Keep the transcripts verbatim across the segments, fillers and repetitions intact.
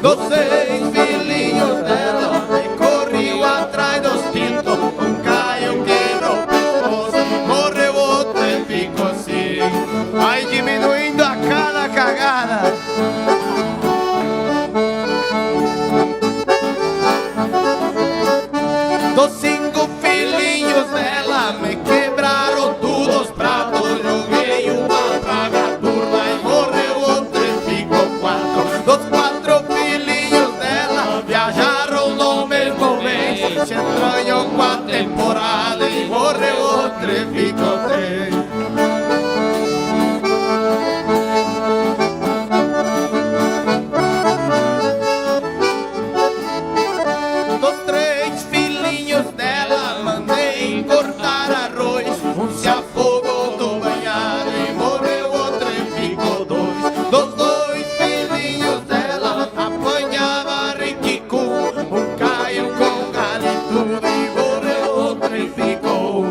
Dos seis filiños dela, e corriu atrás dos pinto, un caio que no pescoso, morreu outro e ficou sin. Vai diminuindo a cada cagada. Dos cinco filiños dela, me quebraron todos os pratos, joguei uma praga turma e morreu outro e ficou quatro. Dos quatro filiños dela, viajaron no mesmo mês, se estranhou com a temporada e morreu outro e ficou três. Dos três filiños dela, mandei cortar arroz, um se afogou, outro banhado e morreu, outro e ficou dois. Dos dois filiños dela, apanhava riquicu, um caiu com galho e tudo e morreu, outro e ficou.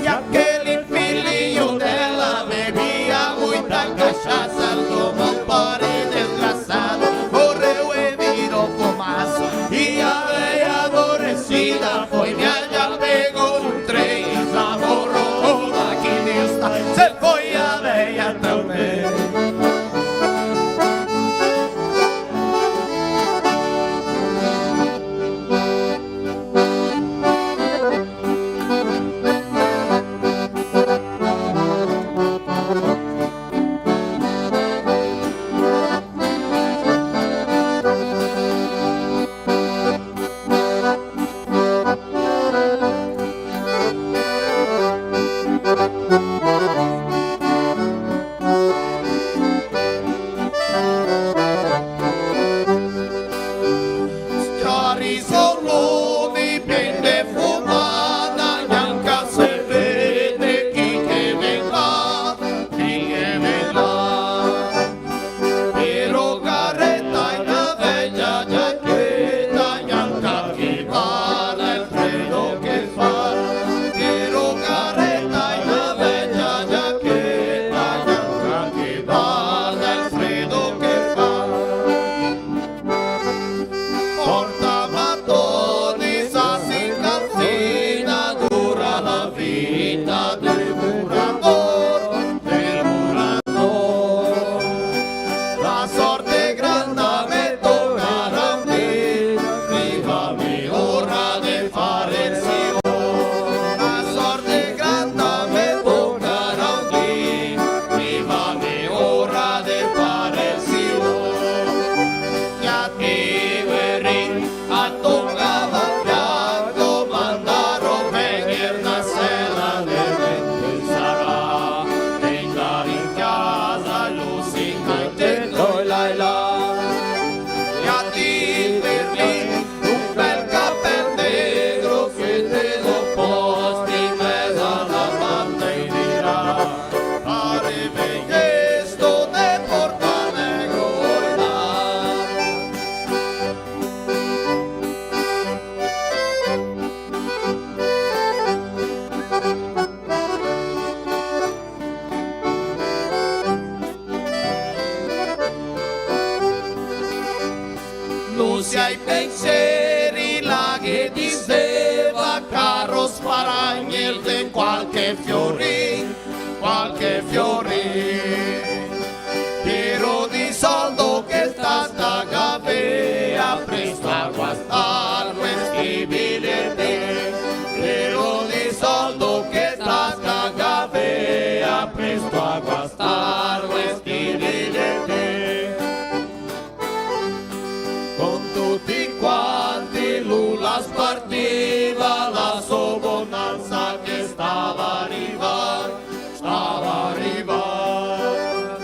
E aquele filhinho dela bebia muita cachaça, tomou pó e desgraçado, morreu e virou fumaça. E a velha aborrecida foi viajar, pegou um trem, lá morrou o maquinista, se foi a velha também. Schiari solo mi prende fumada, gnanca se vede chi che vien là, chi che vien là. Però careta e na vecia giacheta, gnanca chi varda el fredo che fa. Però careta e na vecia giacheta, gnanca chi varda el fredo che fa. Porta matoni, sa se calzina, dura la vita del murador, del murador. La sorte granda me toca a mi, riva mi ora de fare el sior. La sorte granda me toca a mi, riva mi ora de fare el sior. Chiativerin, a tocava el pianto, mandaro vegner na sera de vento, sarà de ndar in casa, lusinga e tendo, e là, e là. Chiativerin, un bel capel negro che te lo posti in mezo a la banda e dirà: Pare vegnesto de Porto Alegro, là. Lucia i penseri, la ghe diseva: caro sparagnel, ten qualche fiorin, qualche fiorin. Piero di soldo che sta sta gavea, presto a guastar questi biglietin. Piero di soldo che sta sta gavea, presto a guastar questi biglietin. Con tuti quanti lu la spartiva, la so bonanza che stava a rivar, stava a rivar.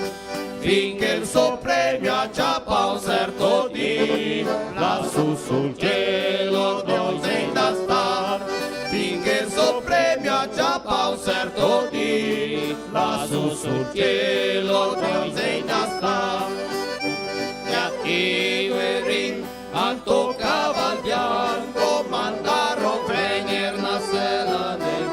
Finché el so premio a ciapà un certo dì, lasù sul cielo dove el xe ndà star. Finché el so premio a ciapà un certo dì, lasù sul cielo dove el xe ndà star. E a Tiberin al tocava el bianco, mandaro vegner na sera de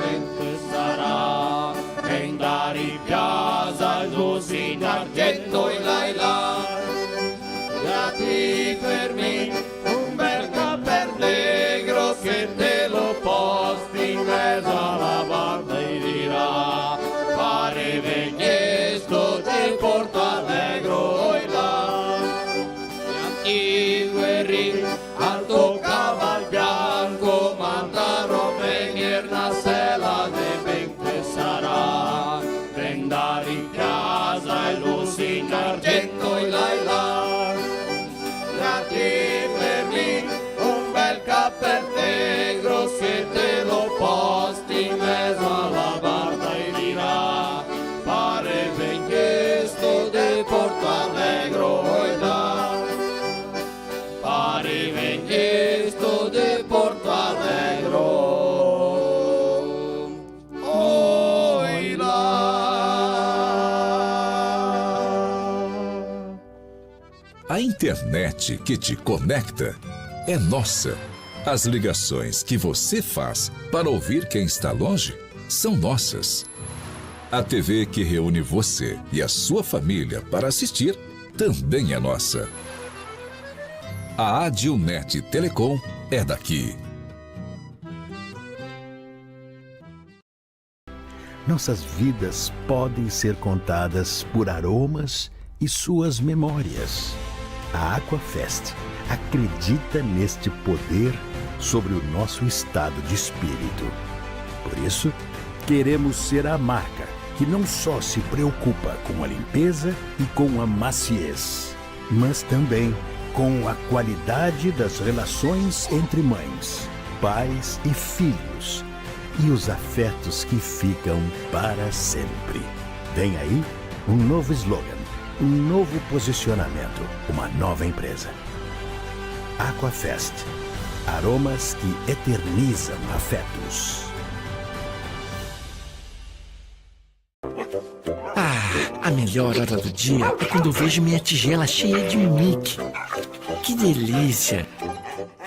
Na sela de ben te sarà, vendar in casa e luci in argento e là e là. Tra ti per mi un bel capel negro, se te lo posti in mezo a la barba e dirà, pare vegnesto de Porto Alegro, oi là. Pare vegnesto de Porto Alegro, oi là. A internet que te conecta é nossa. As ligações que você faz para ouvir quem está longe são nossas. A T V que reúne você e a sua família para assistir também é nossa. A Adilnet Telecom é daqui. Nossas vidas podem ser contadas por aromas e suas memórias. A Aquafest acredita neste poder sobre o nosso estado de espírito. Por isso, queremos ser a marca que não só se preocupa com a limpeza e com a maciez, mas também com a qualidade das relações entre mães, pais e filhos, e os afetos que ficam para sempre. Vem aí um novo slogan, um novo posicionamento, uma nova empresa. Aquafest. Aromas que eternizam afetos. Ah, a melhor hora do dia é quando eu vejo minha tigela cheia de Mickey. Que delícia!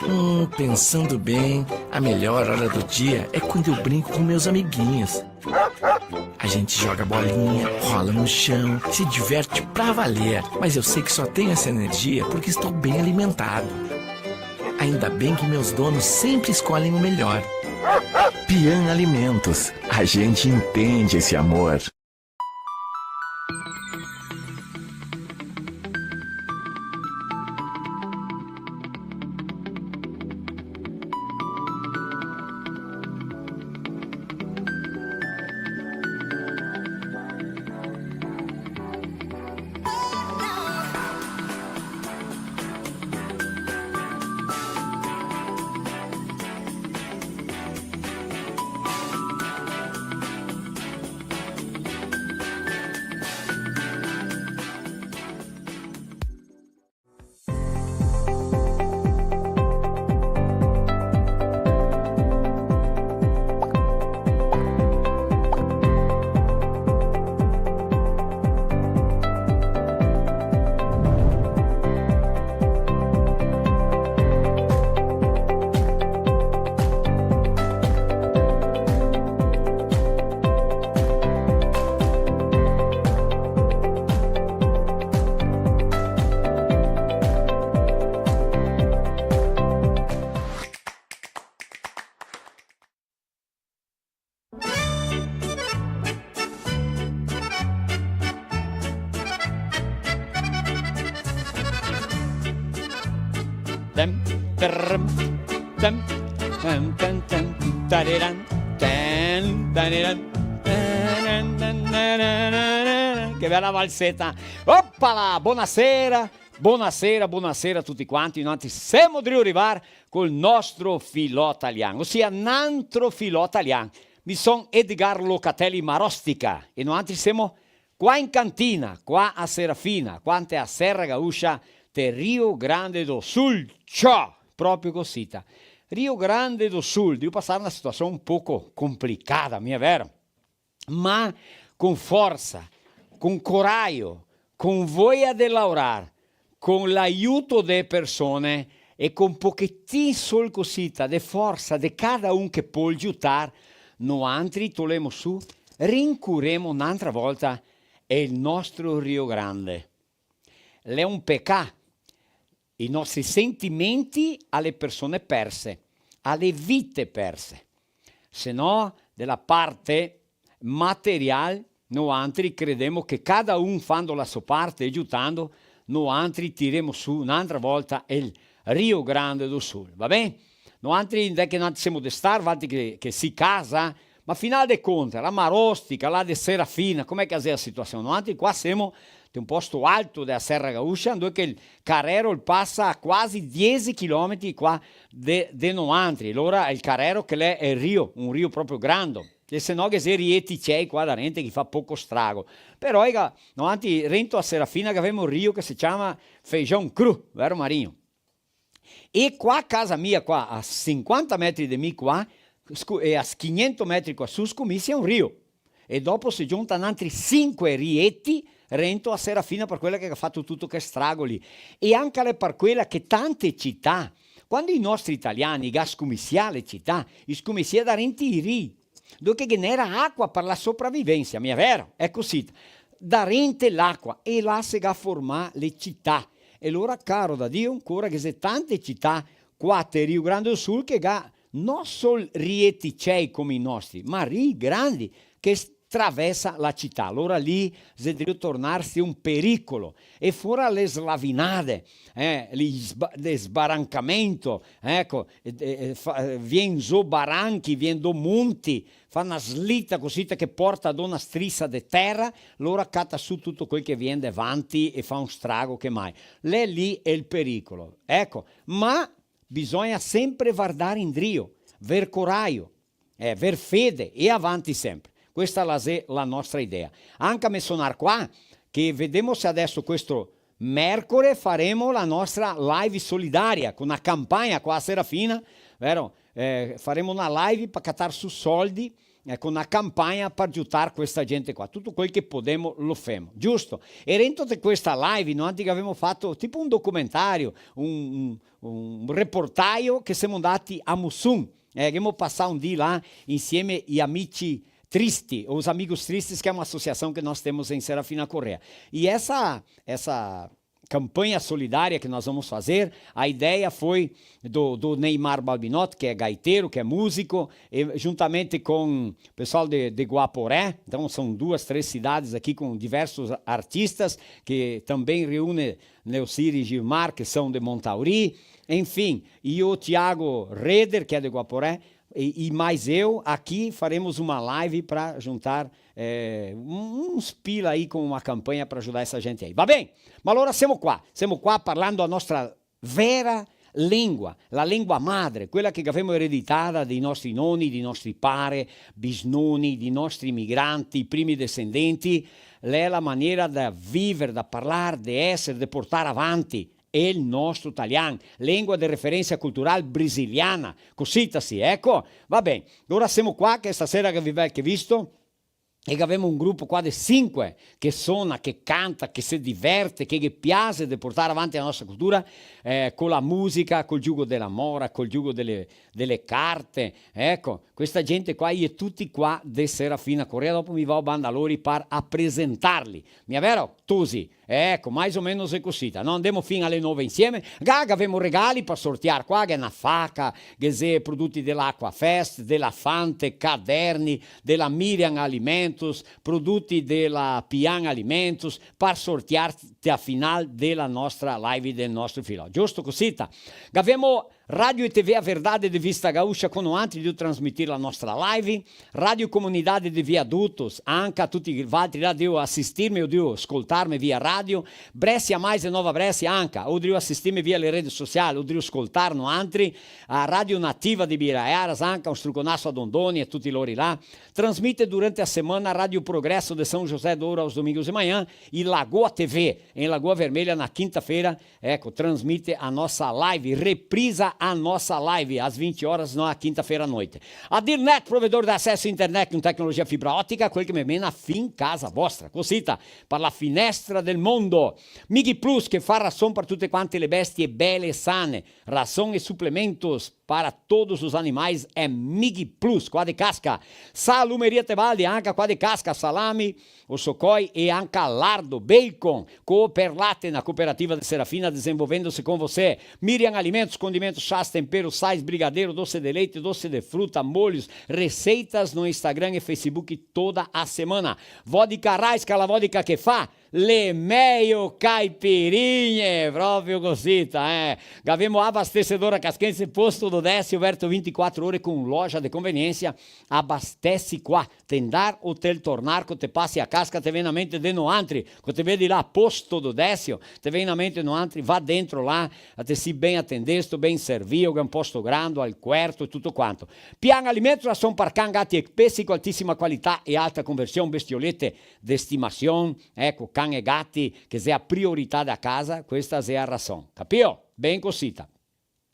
Hum, pensando bem, a melhor hora do dia é quando eu brinco com meus amiguinhos. A gente joga bolinha, rola no chão, se diverte pra valer. Mas eu sei que só tenho essa energia porque estou bem alimentado. Ainda bem que meus donos sempre escolhem o melhor. Pian Alimentos, a gente entende esse amor. Tem, tram, tem, tem, tem, tem, tariran, tem, tariran, taran, taran, taran, taran. Che bela valseta. Opa là, bonasera, bonasera, bonasera a tuti quanti. Noantri semo drio rivar col nostro filò talian, osia n'antro filò talian. Mi son Edgar Locatelli Marostica e noantri semo qua in cantina, qua a Serafina, qua inte a Serra Gaúcha, te Rio Grande do Sul. Ciò, proprio cosita. Rio Grande do Sul, drio pasar na situasion un poco complicada, mia vero? Ma con forsa, con corajo, con voia de laorar, con l'aiuto de persone e con pochetin sol cosita de forsa de cada un che pol giutar, noantri tolemo su, rincuremo n'antra volta el nostro Rio Grande. L'è un pecà, i nostri sentimenti a le persone perse, a le vite perse. Se no, de la parte material, noantri credemo che cada un fando la so parte e giutando, noantri tiremo su n'antra volta el Rio Grande do Sul, va ben? Noantri, ndove che noantri semo de star, vanti che, che si casa, ma final de conte, la Marostica, là de Serafina, come che xe la situasion? Noantri qua semo de un posto alto dela Serra Gaúcha, ndove che el Carrero el pasa a quasi diese chilometri qua de, de noantri. Alora el Carrero che l'è el rio, un rio proprio grando. E se no ghe xe rieti cei qua darente che fa poco strago. Però, ega, noantri rento a Serafina che gavemo un rio che se ciama Feijão Cru, vero Marinho? E qua a casa mia, qua a sinquanta metri de mi qua, scu-, e a quinhentos metri qua su, scomisia un rio. E dopo se giunta n'antri sinque rieti rento a Serafina par quela che ga fato tuto che strago lì. E anca l'è par quela che tante cità, quando i nostri italiani ga scomisià le cità, i scomisia darente i rii, dove che ghe n'era acua par la sopravivensa, mia vero? Xe cusì, darente l'acua, e là se ga formà le cità. E lora, caro da Dio, ancora ghe xe tante cità qua te Rio Grande do Sul che ga no sol rieti cei come i nostri, ma rii grandi che s-, traversa la cità. Alora lì xe drio tornarse un pericolo. E fora le slavinade, eh, li sba-, le sbarancamento, eco, e, e, e fa-, vien zo baranchi, vien do monti, fa na slita cusita che porta do na strisa de tera, lora cata su tuto quel che vien davanti e fa un strago che mai. L'è lì el pericolo. Eco, ma bisogna sempre vardar indrio, ver corajo, eh, ver fede e avanti sempre. Questa la xe la nostra idea. Anca me sonar qua, che vedemo se adeso questo mercore faremo la nostra live solidaria co na campagna qua a Serafina, vero? Eh, faremo na live par catar su soldi, eh, co na campagna par giutar questa gente qua. Tuto quel che podemo lo femo, giusto? E rento de questa live, noantri gavemo fato tipo un documentario, un, un, un reportaio che semo ndati a Muçum. Eh, ghemo pasà un dì là insieme i Amici Tristi, os Amigos Tristes, que é uma associação que nós temos em Serafina Corrêa. E essa, essa campanha solidária que nós vamos fazer, a ideia foi do, do Neymar Balbinot, que é gaiteiro, que é músico, e juntamente com o pessoal de, de Guaporé, então são duas, três cidades aqui com diversos artistas, que também reúne Neucir e Gilmar, que são de Montauri, enfim, e o Tiago Reder, que é de Guaporé, e, e mais eu, aqui faremos uma live pra juntar, eh, um, uns pila aí com uma campanha pra ajudar essa gente aí. Va ben? Ma alora semo qua, semo qua parlando la nostra vera lengua, la lengua madre, quela che gavemo ereditada dei nostri noni, dei nostri pare, bisnoni, dei nostri imigranti, i primi desendenti, l'è la maniera da viver, da parlar, de eser, de portar avanti el nostro talian, lengua de referensa cultural brasiliana, cosita sì, eco, va ben, alora semo qua, che stasera che ve, che visto, e che gavemo un grupo qua de sinque, che sona, che canta, che se diverte, che ghe piase de portar avanti la nostra cultura, eh, co la musica, col giugo dela mora, col giugo dele, dele carte, eco, questa gente qua, i è tuti qua de Serafina Corrêa, dopo mi vao banda lori par apresentarli. Mia vero, Tusi? Eco, mais o menos xe cosita, no? Ndemo fin ale nove insieme. Ga, gavemo regali par sortiar qua, ghe xe na faca, ghe xe prodoti dela Aquafest, dela Fante, caderni, dela Miriam Alimentos, prodoti dela Pian Alimentos, par sortiar te a final dela nostra live del nostro filò. Giusto cosita? Gavemo Rádio e TV A Verdade de Vista Gaúcha, co noantri drio trasmitir la nostra live. Rádio Comunidade de Viadutos, anca tuti valtri là drio asistirme o drio scoltarme via radio. Brescia Mais e Nova Brescia anca, o drio asistirme via le rede sociali, o drio scoltar noantri. A Rádio Nativa de Ibiraiaras anca, un struconaso a Dondoni e tuti lori là. Transmite durante a semana Rádio Progresso de São José do Ouro aos domingos de manhã e Lagoa TV, em Lagoa Vermelha, na quinta-feira, eco, transmite a nossa live, reprisa a nossa live às vinte horas na quinta-feira à noite. A Dirnet, provedor de acesso à internet com tecnologia fibra ótica, quel che me mena fin casa vostra. Cosita, par la finestra del mondo. Mig Plus, che fa rason par tute quante le bestie bele e sane. Ração e suplementos para todos os animais é Mig Plus, qua de Casca. Salumeria Tebaldi, anca qua de Casca, salami, osocoi e anca lardo, bacon. Cooperlate, na cooperativa de Serafina, desenvolvendo-se com você. Miriam Alimentos, condimentos, chás, temperos, sais, brigadeiro, doce de leite, doce de fruta, molhos, receitas no Instagram e Facebook toda a semana. Vodka Raiska, la vodka che fa Le mejo caipirinhe, proprio cosita, eh. Gavemo Abastecedora Casquense, posto do Décio, aberto vinte e quatro ore com loja de conveniência. Abastece qua, te ndar o te tornar, co te pasi a Casca, te vem na mente de noantri, co te vedi là, posto do Décio, te vem na mente noantri, va dentro là, te si ben atendesto, ben servio, che xe un posto grando, al cuerto e tuto quanto. Pian Alimentos, rason par can, gati e pesi, co altisima qualità e alta conversion, bestiolete de stimasion, eco, can e gati, che xe a priorità da casa, questa xe a rason. Capio? Ben cosita.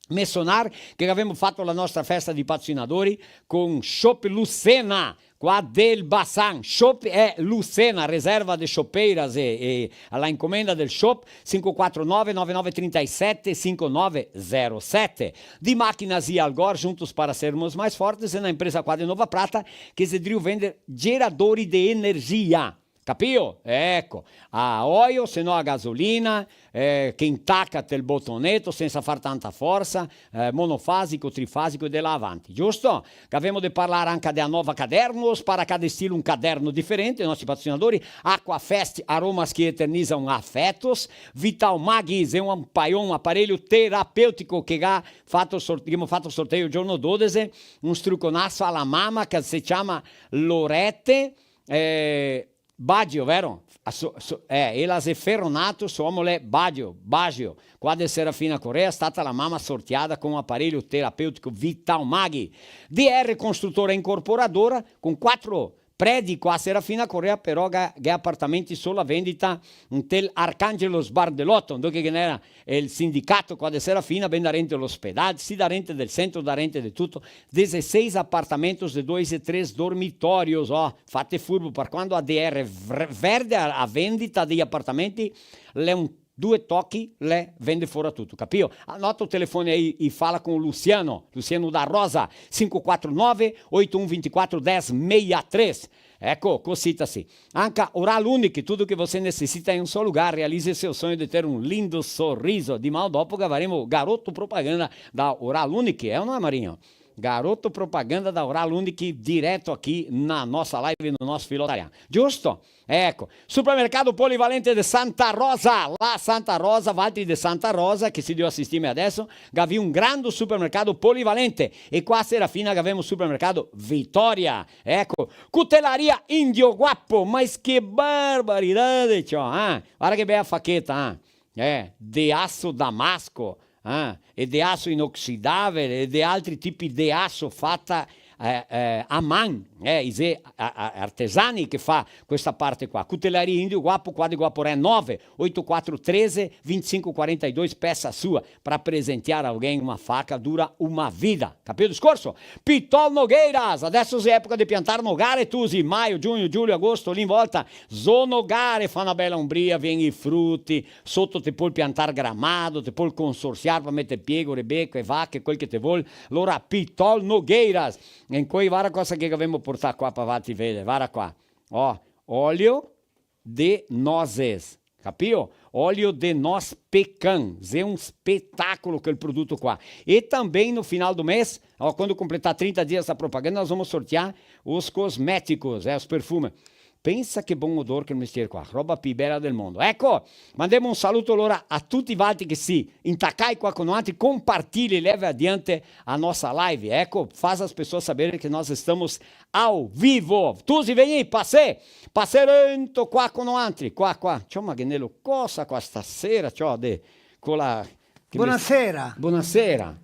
Mensonar che gavemo fato la nostra festa di patrocinadori con Shop Lucena, qua del Basan. Shop xe Lucena, reserva de chopeiras e, e la encomenda del shop, cinco quatro nove, nove nove três sete, cinco nove zero sete. Di Máquinas e Algor, juntos para sermos mais fortes, é na empresa qua de Nova Prata, che xe drio vender geradori de energia. Capio? Eco, a oio, se no a gasolina, eh, che intaca tel botoneto sensa far tanta forsa, eh, monofasico, trifasico e de là avanti, giusto? Che gavemo de parlar anca de a Nova Cadernos, para cada estilo um caderno diferente, i nostri patrocinadori, Aquafest, aromas que eternizam afetos, Vital Mag, xe un paion, un aparelho terapêutico che ga fato sor-, che gavemo fato sorteio el giorno dodese, un struconaso a la mama che se ciama Lorete, eh, Baggio, vero? A so-, so-, eh, ela xe Ferronato, so omo l'è Baggio, Baggio. Qua de Serafina Corrêa, stata la mama sortiada con un aparelho terapêutico Vital Mag. D R Construtora Incorporadora, con quatro predi qua a Serafina Corrêa, però ga-, ga apartamenti solo a vendita ntel Arcangelo Sbardelotto, ndove che ghe n'era el sindicato qua de Serafina, ben darente l'ospedal, sì darente del centro, darente de tuto, dezesseis apartamentos de dois e três dormitórios, ó, fate furbo, par quando a D R vr-, verde a, a vendita dei apartamenti, l'è un due tochi, l'è vende fora tuto, capio? Anota o telefone aí e fala com o Luciano, Luciano da Rosa, cinco quatro nove, oito um vinte e quatro, dez meia três. Eco, cosita sì. Anca Oral Unique, tudo que você necessita em um só lugar. Realize seu sonho de ter um lindo sorriso. Di mal dopo che gavaremo garoto propaganda da Oral Unique, é ou não é, Marinho? Garoto propaganda da Oral Unique direto aqui na nossa live, no nosso Filò Talian. Giusto? Eco. Supermercado Polivalente de Santa Rosa. Là Santa Rosa, valtri de Santa Rosa, che sì drio asistime adeso, gavì un grando supermercado Polivalente. E qua a Serafina gavemo supermercado Vitória. Eco, Cutelaria Índio Guapo, mas que barbaridade, ciò, eh? Varda che bela facheta, eh? Eh, de aço damasco, eh? E de aço inoxidabile, e de altri tipi de aço fata, eh, eh, a man, eh? I xe a-, a-, artesani che fa questa parte qua. Cutelaria Índio Guapo, qua de Guaporé, nove oito quatro treze, vinte e cinco quarenta e dois, peça a sua. Pra presentear alguém, uma faca dura uma vida. Capito el discorso? Pitol Nogueiras, adeso xe epoca de piantar nogare, tusi, maio, giugno, giulio, agosto, lì in volta, zo nogare, fa na bela ombria, vien i fruti, soto te pol piantar gramado, te pol consorsiar par meter piegore, beco e vache, quel che te vol. Alora, Pitol Nogueiras. E incoi, vara cosa che gavemo portà qua par farti veder, vara qua. Ó, olio de nozes, capio? Óleo de noz pecan, xe un spetacolo quel produto qua. E também no final do mês, ó, quando completar trinta dias da propaganda, nós vamos sortear os cosméticos, é, os perfumes. Pensa che bon odor quel mestier qua, roba pi bela del mondo. Eco, mandemo un saluto alora a tuti valtri che sì intacai qua con noantri, compartilhe, leve adiante a nossa live. Eco, faz as pessoas saberem que nós estamos ao vivo. Tusi, vegnì, pasè, pasè rento qua co noantri, qua, qua. Ciò, ma che ne lo cosa qua stasera, ciò, de, co la, che me... Bonasera. Bonasera.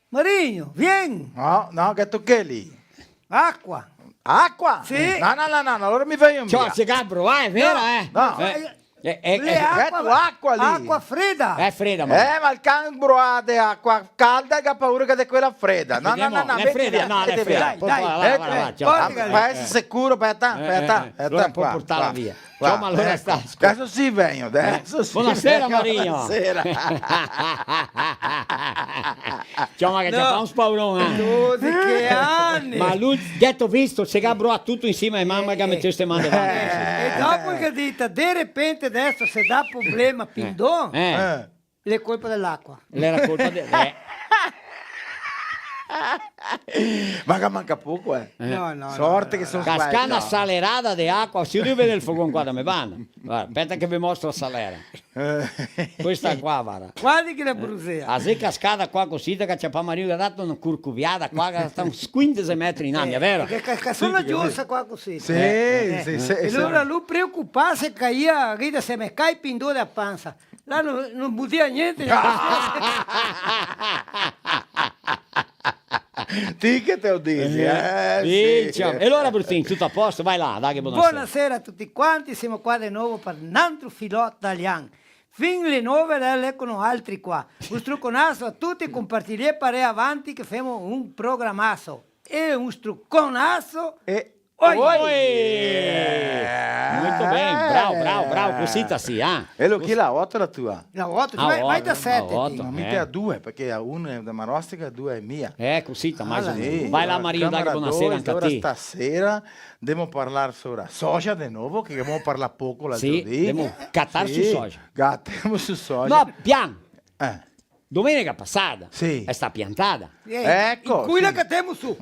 Marigno, vien. No, no, che tochè lì? Acua. Acua? Sì. No, no, no, no, no, alora mi vegno via. Ciò, se ga broà, xe vero, eh? No. Eh. Eh, eh, eh. L'è acua, acua lì. Acua freda. Xe freda, ma... Eh, ma el can broà de acua calda, el ga paura che de quela freda. No, no, no, no, l'è freda, no, l'è freda. Dai, dai, dai, dai, dai, dai. Par eser sicuro, speta, speta, speta, alora qua, portala via. Qua, ciò, ma alora eco, sta, scusa. Deso sì, vegno, deso sì. Bonasera, Marigno. Bonasera. Ciò, ma che te fa un spauron, eh? Tuti che ani! Ma lu, gheto visto, se ga broà tuto insima e mama che ga metesto e man davanti. Eh. E dopo che dita, de repente deso se dà problema, pindon, eh, l'è colpa de l'acua. L'era colpa de, eh. Ma che manca poco, eh. Eh. No, no, no, sorte che no, son no. Cascà na salerada de acua, se deve veder el fogon qua da me banda. Varda, speta che ve mostro la salera. Questa qua, varda. Quasi che la brusea. Eh, la xe cascada qua cusì, che ciapà Marino, che ga dato na curcuviada qua, che sta uns quindese metri in aria, vero? Eh, che cascà sola giosa qua cusì. Sì, eh, sì, sì. E alora lu preocupase, caia, grida, se me cai pindó da pansa. Là no, no butia gnente. Ti che te lo disi, eh, sì. Minchia. E alora, Brutin, tuto a posto? Vai là, dai che bonasera. Bonasera a tuti quanti, semo qua de novo par n'antro filò talian. Fin le nove l'è co noaltri qua. Un struconaso a tuti, compartiliè, parè avanti che femo un programaso. E un struconaso. E Oi! Oi! Eh. Muito bem, bravo, bravo, bravo, cosita sì, ah. E lo chi la oto la tua? La oto, ah, vai, vai da sete, oto, ti. No, mi te a due, parché a uno xe da Marostica e due xe mia. Eh, cosita, mais o meno. Vai là, Mario, dai, bonasera anca a ti. Alora stasera demo parlar sora soja de novo, che demo parlar poco l'altro dì. Sì, demo catar su soja. Catemo su soja. No, pian. Eh. Domenica pasada xe sta piantada. Eh, eco, in cui la catemo su?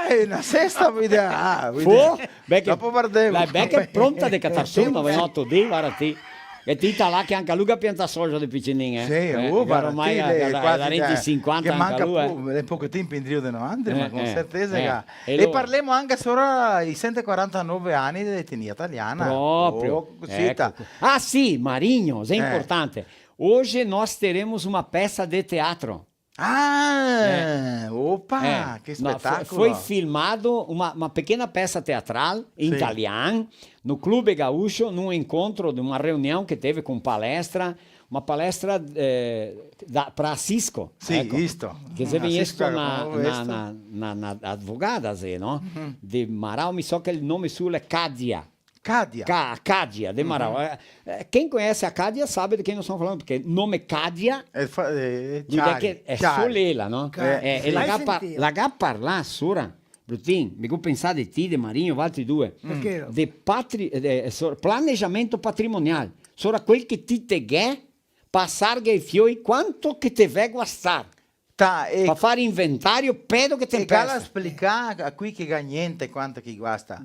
Eh, na sesta, vuto dir, ah, vuto dir. Beh, che, dopo vardemo. Dai, beh, che pronta de catar su, no, no, ti, varda ti. E ti te la che anca lu che pianta soja de picenin, eh. Sì, eh, oh, varda, ormai ti, ga, ga, quasi ga ventisinque ani che anca manca lu, eh. Po-, xe poco tempo indrio de noantri, ma con certeza che... E parlemo anca sora i sento e quarantanove ani de etnia taliana. Proprio. Oh, cosita. Eco. Ah, sì, Marinho, xe importante. Hoje nós teremos uma peça de teatro. Ah, opa, que espetáculo. É. Não, foi, foi filmado uma, uma pequena peça teatral em talian, no Clube Gaúcho, num encontro, de uma reunião que teve com palestra, uma palestra, eh, da, pra Cisco. Sì, eco. Isto. Che se vien na, na, na, na advogada, sì, no? De Marau, mi so che el nome suo l'è Cadia. Cadia. Ca-, Cadia, de Marau. Eh, eh, quem conhece a Cadia sabe de quem nós estamos falando, porque nome Cadia vuol dire che xe sola ela, no? Eh, e la ga par-, la ga parlà sora, Brutin, mi go pensà de ti, de Marinho, valtri due, de patri-, eh, sora, planejamento patrimonial, sora quel che ti te ghè, pasarghe i fioi, quanto che te vè guastar. Ta, e pa far inventario, pedo che te... E gala splicà a quei che ga gnente quanto che i guasta.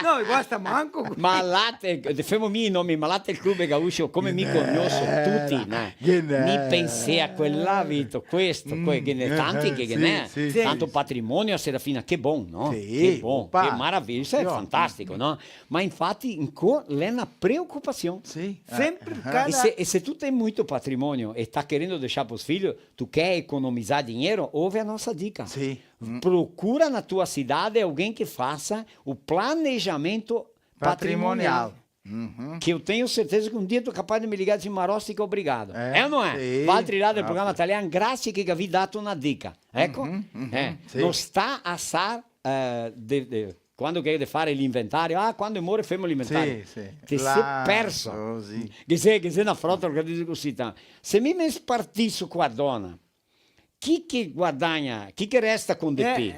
No, i guasta manco. Ma là te, te femo mi i nomi, ma là te el Clube Gaúcho, come mi cognoso tuti, né? Mi pensé a quel là, Vito, questo, quel, che ghe n'è tanti che, che ghe n'è, tanto patrimonio a Serafina, che bon, no? Sì, che bon, che maraviglioso, xe fantastico, no? Ma infati, incò l'è na preocupasion. Sì. Sempre cada... E se, e se tu te muito patrimonio e tá querendo deixar pros filhos, tu quer economizar dinheiro, ouve a nossa dica. Sì. Procura na tua cidade alguém que faça o planejamento patrimonial. Patrimonial. Uhum. Que eu tenho certeza que um dia tu é capaz de me ligar e dizer, "Marostica, obrigado." É, é ou não é? Sì. Valtri là del programa talian, grazie che gavì dato na dica. Eco. Uhum, uhum, sì. No sta a sar, eh, de, de, quando che ghe de fare l'inventario, ah, quando more femo l'inventario. Sì, sì. Te si perso. Che xe, che xe na frotola che dixe cusì, ta-, se mi me spartiso co a dona, chi che guadagna, chi che resta con de pi?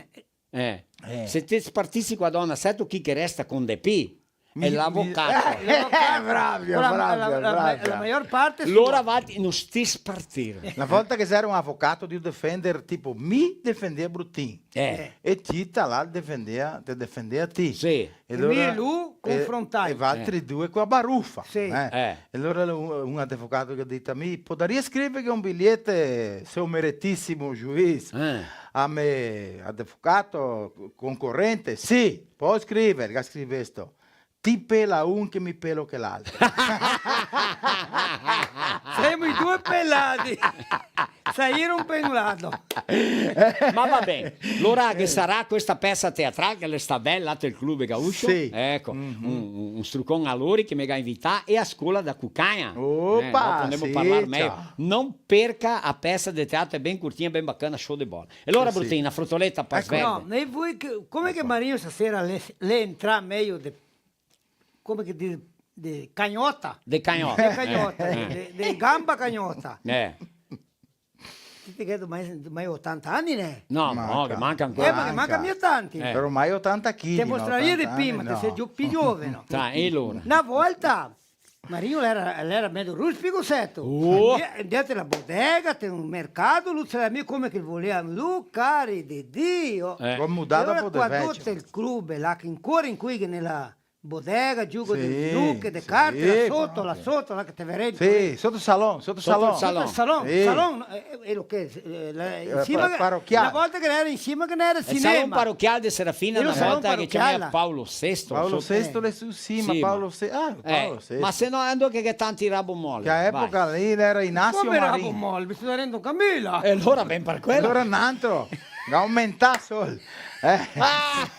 Eh. Se te spartisi co a dona, seto chi che resta con de pi? Xe l'avocato. Eh, bravo, bravo, bravo. La, la, la maior parte... Lora vati, no sti spartire. Na volta che ghe gera un avocato de defender, tipo, mi defendea Brutin. Eh. E ti ta là defendea, te defendea ti. Sì. E mi e lu confrontai. E valtri due co a barufa, eh. Sì. E alora un, un avocato che ga dito a mi, "Podaria scriverghe un biglieto, seu meretissimo juiz, a me avocato concorrente?" "Sì, pol scriver", ga scrito sto. "Ti pela un che mi pelo quel altro." Semo i due pelati. Sair un pe un lato. Ma va ben. Lora ghe sarà questa pesa teatral che l'è sta bela, là del Clube Gaúcho. Sì. Eco, un, un, un strucon a lori che me ga invità e a scola da Cucagna. Opa, dopo ndemo parlar mejo. No perca a pesa de teatro, xe ben curtinha, ben bacana, show de bola. E lora, Brutin, na frotoleta, pa... Eco. No, ma voi che, come che Marinho stasera l'è, l'è entrà mejo de come che dixe, de cagnota. De cagnota. De cagnota, eh, de, de gamba cagnota. Eh. Ti te ghe mai, mai otanta ani, né? No, no, che manca ancora. Eh, ma che manca mia tanti. Eh. Però mai otanta chili, no, otanta ani, no. Te mostraria de prima, te sei gio-, pi gioveno. Dai, e alora? Na volta, Marigno l'era, l'era medo ruspico, seto. Oh! Dentro la bodega, te un mercato, lu se la mi come che volea, lu, cari de Dio. Eh. Go mudà dopo de vecio. E alora qua dopo el club, là che ancora in cui che nela bodega, giugo de snuche, de carte, là soto, là soto, là che te vedi. Sì, soto salon, soto salon. Soto salon. Soto salon, salon, eh, eh, lo che, eh, la, in sima, parochial. Na volta che l'era in sima che n'era el cinema. El salon parochial de Serafina, na volta che se ciamava Paolo sesto. Paolo sesto l'è su sima, Paolo se-, ah, Paolo sesto. Ma se no, ando che, che tanti rabo mole. Che a epoca lì l'era Inacio Marin. Come rabo mole? Mi sto dando Camila. E alora ben par quelo. Alora n'antro. Aumentà sol. Eh.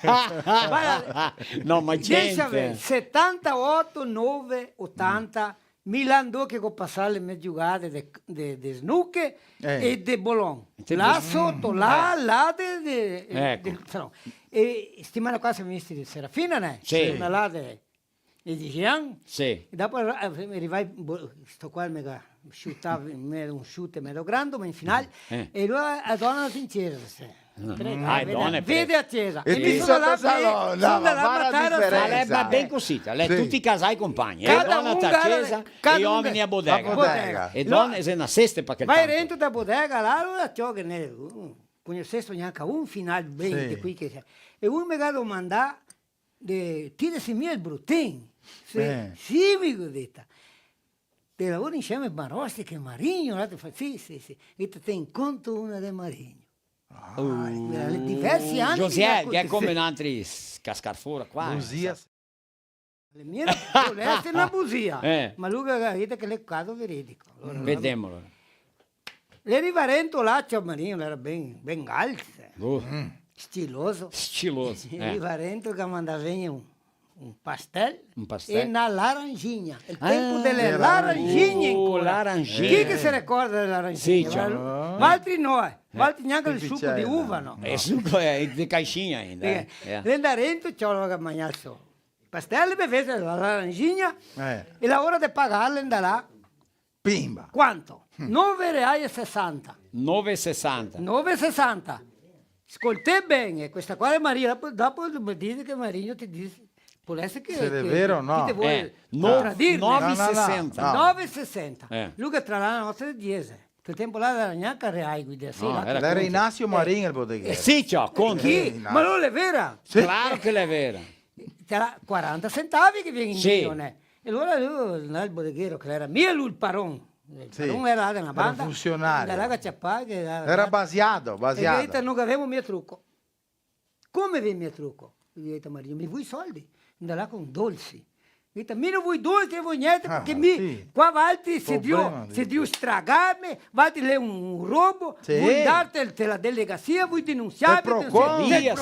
Varda, no, ma gente. Setantaoto, nove, otanta, mi là ndove che go pasà le me giugade de, de, de snuche e de bolon. Là soto, là, là de, de, de, no. E setimana qua semo visti de Serafina, né? Sì. Là de, e de Jean. Sì. E dopo, eh, rivai, bo-, sto qua me ga sciutà, me, un sciute medo grando, ma in final, e alora la dona la in cesa, se. Ah, e dona, vede a cesa. E mi so ndà là, so ndà là a matar, ma ben cusì, là tuti i casai compagni, e dona a cesa, e i omeni a bodega. A bodega. E dona xe na sesta, parché vai rento da bodega, là, alora ciò che ne, uh, conosesto gnanca un final ben de quei che, e un me ga domandà, de, ti te si mia el Brutin? Sì, sì, mi go dita. Te lavori insieme a Marosti che Marigno, là te fa, sì, sì, sì. E te, te incontro una de Marigno. Ah, diversi ani che... Josiel, che xe come noantri s-, cascar fora qua, eh. Busia. Le mie, pol esar na busia, ma lu ga dito che l'è caso veridico. Alora, vedemo, alora. L'è rivà rento là, ciò, Marigno, l'era ben, ben alto, eh. Stiloso. Stiloso, eh. L'è rivà rento che ga mandà vegner un, un pastel e na laranjinha. El tempo dele laranjinhe ancora. Laranjinha. Chi che se ricorda dele laranjinhe? Sì, ciò. Valtri no, eh. Valtri gnanca el suco de uva, no? El suco xe de caixinha ainda, eh. L'è ndà rento, ciò, l'è ndà magnà el so pastel, bevese la laranjinha, e la ora de pagar l'è ndà là. Pimba. Quanto? Nove reai e sesanta. Nove e sesanta. Nove e sesanta. Scoltè ben, eh, questa qua l'è Marigno, dopo, dopo me dise che Marigno te dise, pol esar che, se l'è vero o no. Chi te vol tradir, eh? Nove e sesanta. No, no, no. Nove e sesanta. Eh. Lu che tra la nostra diese. Quel tempo là l'era gnanca reai, guida, sì, no, là l'era Inacio Marin el bodeghero. Eh, sì, ciò, conta. Chi? Ma no l'è vera? Sì. Claro che l'è vera. Sarà quaranta sentavi che vien in giro, né? E alora lu, là, el bodeghero, che l'era mia lu el paron. El paron l'era là de na banda. L'era un funsionario. L'era là che ciapà, che l'era basiado, basiado. E el ga dito, no gavemo mia truco. Come ve mia truco? Ghe dito Marigno, mi voi soldi, ndà là con dolsi. Ghe dito, mi no voi dolsi, no voi gnente, parché mi, qua valtri se drio, se drio stragarme, valtri l'è un robo, voi ndar te, te la delegasia, voi denunsiarme, te Procon. Te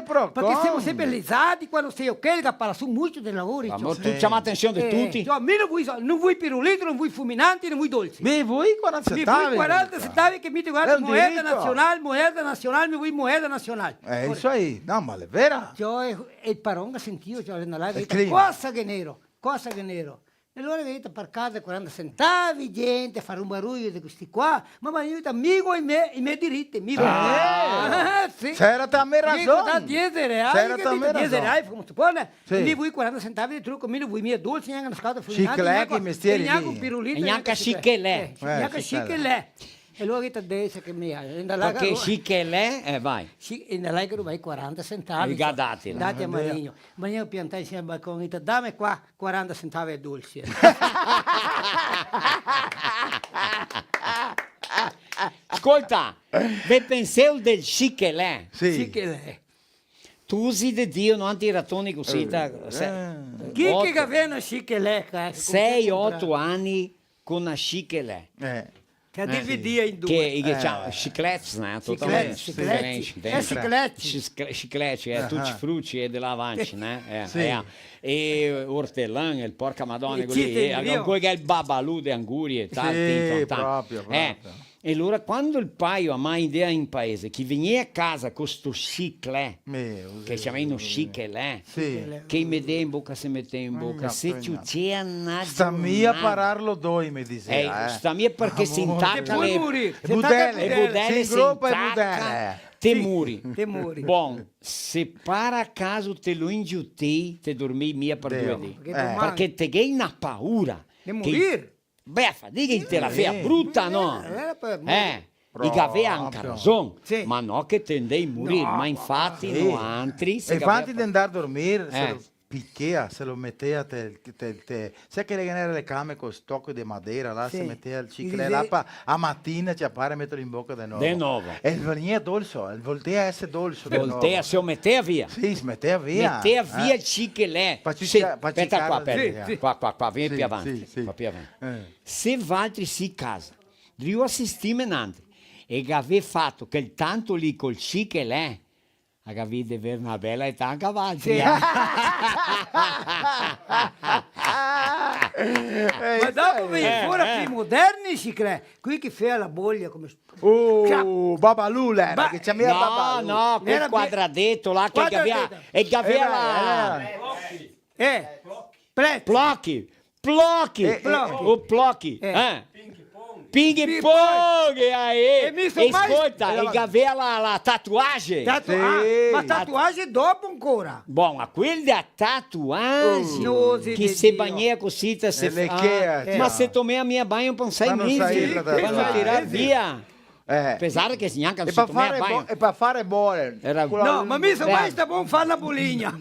Procon, parché semo sempre lesadi, quando se o quel che parla su mucio de lavori, ciò. Ma tu ciama atension de tuti. Ciò, mi no voi so-, no voi pirulito, no voi fulminanti, no voi dolsi. Mi voi quaranta sentavi. Mi voi quaranta sentavi che mi te guardo moeda nasional, moeda nasional, mi voi moeda nasional. Eh, isso aí. No, ma l'è vera. Ciò, e, e el paron ga sentìo, ciò, l'è ndà là, el clima. Cosa che nero, cosa che nero. E alora che par casa quaranta sentavi, gente, far un baruio de questi qua, ma, ma mi go i me, i me diriti, mi go... Ah, sì. C'era te me rason. Mi go dà diese reai, diese reai, come se pone? Sì. E mi voi quaranta sentavi de truco, mi no voi mia dolsi, gnanca na scatola, gnanca, gnanca un pirulito, gnanca chiclé. Eh, gnanca chiclé. E alora che te dise che mi, eh, ndà là, parché chiclé, eh, vai. Sì, e ndà là che rubai quaranta sentavi. Dati a Marigno. Marigno piantà in sima al balcon, dise, dame qua quaranta sentavi de dolsi. Scolta, ve penseu del chiclé? Sì. Chiclé. Tusi de Dio, no, anti ratoni cusì, eh, ta-, se-, eh. Chi che gavea na chiclé, eh, sei, oto ani co na chiclé. Eh. Che dividia in due. Che, che ciama chiclets, né? Totalmente diferente. Chiclets, chiclets. Chiclets, eh, tutti frutti e de là avanti, né? Eh, sì. E ortelan, el porca madona, e quei, eh, ancora che el babalù de angurie, tal, sì, proprio, proprio. E alora, quando el pai o a mai ndea in paese, che vegnea a casa co sto chiclé, che ciamavino chiclé, sì, che i metea in boca, se metea in boca, se ciucea na giornada. Sta mia pararlo doi, me disea, eh. Sta mia parché se intaca le budele, se ingropa le budele. Te muri. Te muri. Bon, se par caso te lo ingiutei, te dormei mia par due dì. Parché te ghei na paura. De morir. Beh, fadiga, te la fea bruta, no? Eh, eh, par morir. Eh, i gavea anca rason, sì, ma no che te ndei morir, no, ma infati noantri se gavea... Infati de ndar dormir, se lo pichea, se lo metea, te, te, te, sa che le ghe n'era le came co stoco de madera, là, se metea el ciclè là, pa, a matina ciapare e meterlo in boca de novo. De novo. E el vegnea dolso, el voltea a eser dolso de novo. Voltea, se lo metea via. Sì, se metea via. Metea via el ciclè. Speta qua, speta qua, vien pi avanti, qua pi avanti. Se valtri sì casa, drio asistime nantri, e gavè fato quel tanto lì col ciclè, a gavì de ver na bela età anca valtri, eh. Ma dopo vien fora pi moderni, ciclè, quei che fea la bolia come... Oh, Babalù l'era, che ciamea Babalù. No, no, quel quadradeto là che gavea, e gavea la... Eh, Plochi. Plochi. Eh, eh, eh. O Plochi, eh. Ping pong, aí. E scolta, el gavea la, la tatuagem. Tatu-, ah, ma tatuagem dopo ancora? Bon, ma quel de tatuagem, che se bagnea cosita, se fa... Ma se tomea mia bagno par un sei mesi, par no tirar via. Eh. Pesar che gnanca... E par fare bo-, e par fare bole. No, ma mi so mai sta bon far na bolinha.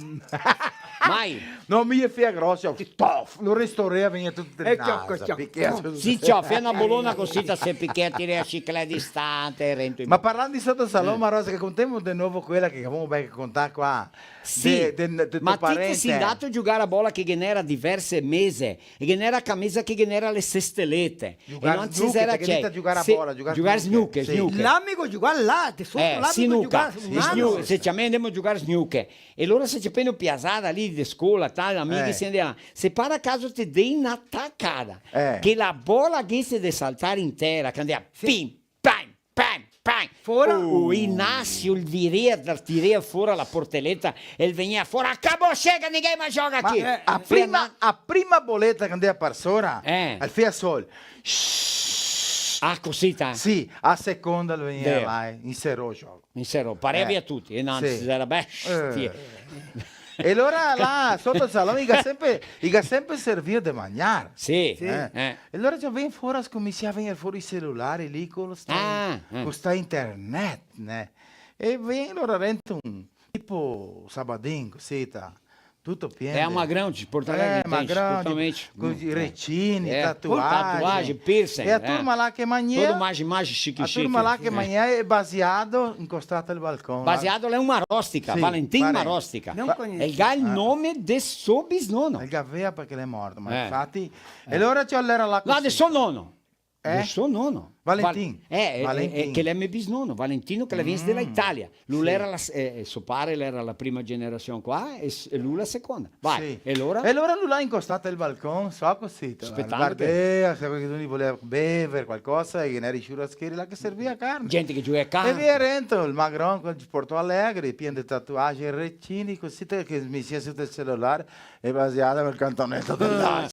Mai. No, mi e fea grosa, tof, lo restaurea, vegnea tuto el naso, ciò, ciò. Sì, ciò, fea na bolona cosita, se pichea, tirea ciclè distante, rento in... Ma parlando de soto salon, ma Rosa, che contemo de novo quela che gavemo ben che contar qua. Sì, de, de, de ma ti te si ndato a giugar a bola che ghe n'era diverse mese, e ghe n'era a camisa che ghe n'era le sestelete. Giugar snooker, che dite giugar a bola, giugar snooker. Giugar snooker, snooker. L'amigo giugar là, de soto, eh, l'amigo giugar, snooker, se ciamea, ndemo a giugar snooker. E lora se ciapea na piasada lì de scola, tal, amighi, se ndea. Se par caso te dei na tacada, che la bola ghese de saltar in tera, che ndea pim, pam, pam, pam. Fora. O Inácio, el virea, tirea fora la porteleta, el vegnea fora, "Acabou, chega, ninguém mais joga aqui." Ma, eh, a prima, a prima boleta che ndea par sora, eh, el fea sol. Ah, cosita? Sì, a seconda el vegnea là, eh, inserò el gioco. Inserò, parea via tuti, e no, sì, era bestia. Eh. E lora là, soto el salon, i ga sempre, i ga sempre servio de magnar. Sì. Sì. Eh. E lora già vien fora, scominsia a vegner fora i celulari lì, co sta, co sta internet, né? E vien lora rento un tipo sabadin, cosita, tuto pien de... Magrão, de Porto Alegre, eh, magrão, totalmente. Co i recini, tatuagem. Tatuagem, piercing, e a turma là che magnea, todo mais, mais chique, a turma là che magnea e Baseado incostà al balcon, là. Baseado l'è un Marostica, sì, Valentin Marostica. No conoso. El ga el nome de so bisnono. El gavea parché l'è morto, ma infati... E lora ciò, l'era là cosita. No, de so nono. Eh? De so nono. Valentin. Val-, eh, eh, Valentin. Eh, che l'è me bisnono, Valentino, che l'è vegnù de la Italia. Lu l'era la s-, eh, eh, so pare l'era la prima generasion qua e s-, e lu la seconda. Vai, sì. E lora? E lora lu là incostà al balcon, so cosita. Spetando che... Guardea, se qualchedun volea bever qualcosa, e ghe n'era i churrasqueria là che servia carne. Gente che giuga a carne. E via rento, el magron, co Porto Alegre, pien de tatuagem, recini, cosita che mesia soto el celular, e Baseado nel cantoneto del là.